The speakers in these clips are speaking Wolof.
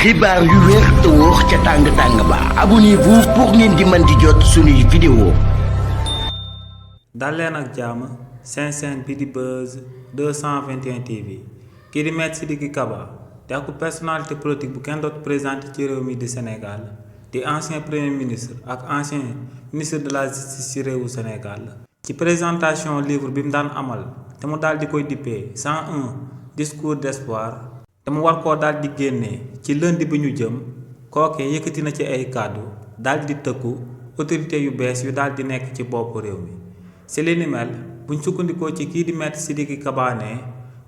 xibaar yu wér te wóor ca tàng ba abonnez-vous pour ngeen di mën di jot suñuy vidéo. dal leen ak jàmm seen chaîne bi di Buzz 221 TV kii di Maître Sidiki Kaba di ak personnalité politique bu kenn dootu présenté ci réew mi di Sénégal di ancien premier ministre ak ancien ministre de la justice ci réewu Sénégal ci présentation livre bi mu daan amal te mu daal di koy dippee 101 discours d'espoir te mu war koo daal di génnee ci lundi bi ñu jëm kooke yëkkati na ci ay kàddu daal di tëkku autorité yu bees yu daal di nekk ci bopp réew mi ci li ni mel buñ sukkandikoo ci kii di Maître Sidiki Kaba ne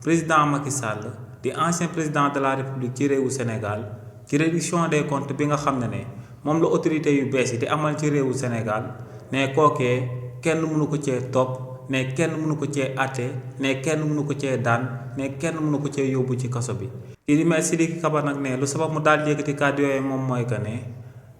président Macky Sall di ancien président de la République ci réewu Sénégal ci réduction des comptes bi nga xam ne moom la autorité yu bees yi di amal ci réewu Sénégal ne kookee kenn mënu ko cee topp ne kenn mënu ko cee àtte ne kenn mënu ko cee daan ne kenn mënu ko cee yóbbu ci kaso bi. kii di Maître Sidiki Kaba nag ne lu sabab mu daal di yëkkati kàddu yooyu moom mooy que ne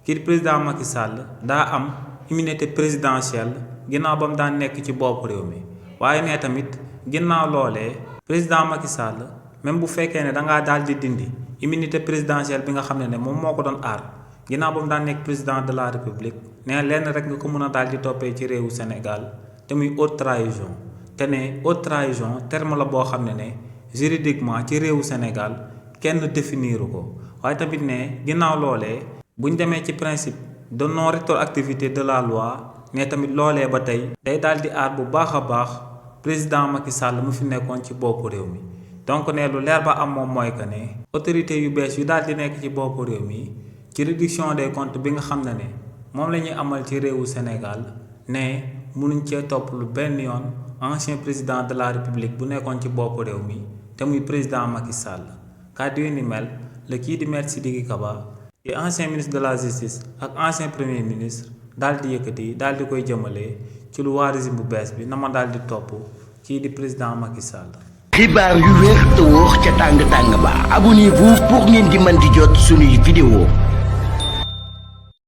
kii di président Macky Sall daa am immunité présidentielle ginnaaw ba mu daan nekk ci bopp réew mi waaye ne tamit ginnaaw loolee président Macky Sall même bu fekkee ne dangaa daal di dindi immunité présidentielle bi nga xam ne moom moo ko doon aar ginnaaw ba mu daan nekk président de la République ne lenn rek nga ko mën a daal di toppee ci réewu Sénégal te muy haute trahison te ne haute trahison terme la boo xam ne juridiquement ci réewu Sénégal kenn définiru ko waaye tamit ne ginnaaw loolee buñ demee ci principe de non rétroactivité de la loi ne tamit loolee ba tey day daal di aar bu baax a baax président Macky Sall mu fi nekkoon ci boppu réew mi donc ne lu leer ba am moom mooy que ne autorité yu bees yu daal di nekk ci boppu réew mi ci réduction des comptes bi nga xam ne moom la ñuy amal ci réewu Sénégal ne mënuñ cee topp lu benn yoon ancien président de la République bu nekkoon ci boppu réew mi te muy président Macky Sall kàddu yi ni mel la kii di Maître Sidiki Kaba di ancien ministre de la justice ak ancien premier ministre daal di yëkkati daal di koy jëmale ci lu waa régime bu bees bi na ma daal di topp kii di président Macky Sall. xibaar yu wér te wóor ca tàng ba abonnez-vous pour ngeen di mën di jot suñuy vidéo.